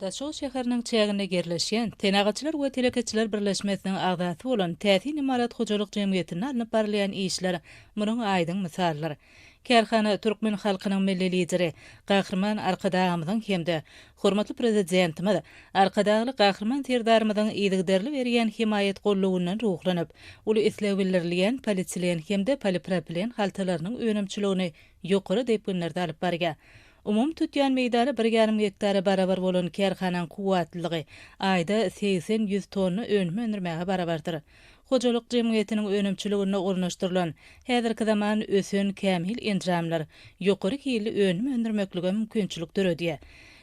Daşoguz şäheriniň çäginde ýerleşýän Senagatçylar we telekeçiler birleşmesiniň agzasy bolan Täsin ymarat hojalyk jemgyýetinde alnyp barylýan işler munuň aýdyň mysalydyr. Kärhana türkmen halkynyň Milli Lideri Gahryman Arkadagymyzyň hem-de hormatly Prezidentimiz Arkadagly Gahryman Serdarymyzyň yzygiderli berýän hemaýat-gollawyndan ruhlanyp, uly isleg bildirilýän polietilen hem-de polipropilen haltalarynyň önümçiligini ýokary depginlerde alyp barýar. Umumy tutýan meýdany bir ýarym gektara barabar bolan kärhanaň kuwwatlylygy aýda 80-100 tonna önüm öndürmäge barabardyr. Hojalyk jemgyýetiniň önümçiliginde ornaşdyrylan häzirki zaman ösen kämil enjamlar ýokary hilli önüm öndürmeklige mümkinçilik döredýär.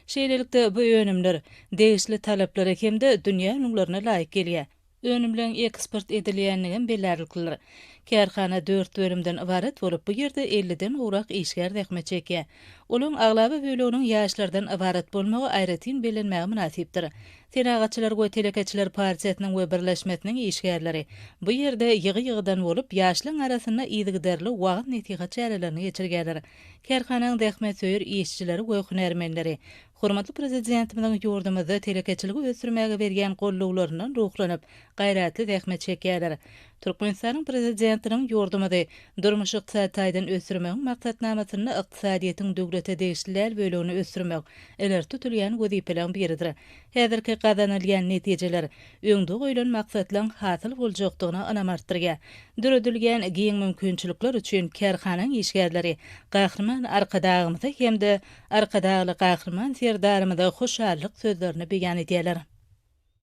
Şeýlelikde, bu önümler degişli talaplara hem-de dünýä ülňülerine laýyk gelýär. Önümleň eksport edilýändigem bellärliklidir. Kärhana dört bölümden ybarat bolup, bu ýerde elliden gowrak işgär zähmet çekýär. Olaň aglaba böleginiň ýaşlardan ybarat bolmagy aýratyn bellenmäge mynasypdyr. Senagatçylar we telekeçiler partiýasynyň we birleşmesiniň işgärleri bu ýerde ýygy-ýygydan bolup, ýaşlaň arasynda yzygiderli wagyz-nesihat çärelerini geçirýärler. Kärhanaň zähmetsöýer işçileri we hünärmenleri Hormatly Prezidentimiziň ýurdumyzda telekeçiligi ösdürmäge berýän gollawlaryndan ruhlanyp, gaýratly zähmet çekýärler. Türkmenistanyň Prezidentiniň ýurdumyzy durmuş-ykdysady taýdan ösdürmegiň maksatnamasynda ykdysadyýetiň döwlete degişli däl bölegini ösdürmek ileri tutulýan wezipeleriň biridir. Häzirki gazanylýan netijeler öňde goýlan maksatlaryň hasyl boljakdygyna ynam artdyrýar. Döredilýän giň mümkinçilikler üçin kärhanaň işgärleri Gahryman Arkadagymyza hem-de Arkadagly Gahryman Serdarymyza hoşallyk sözlerini beýan edýärler.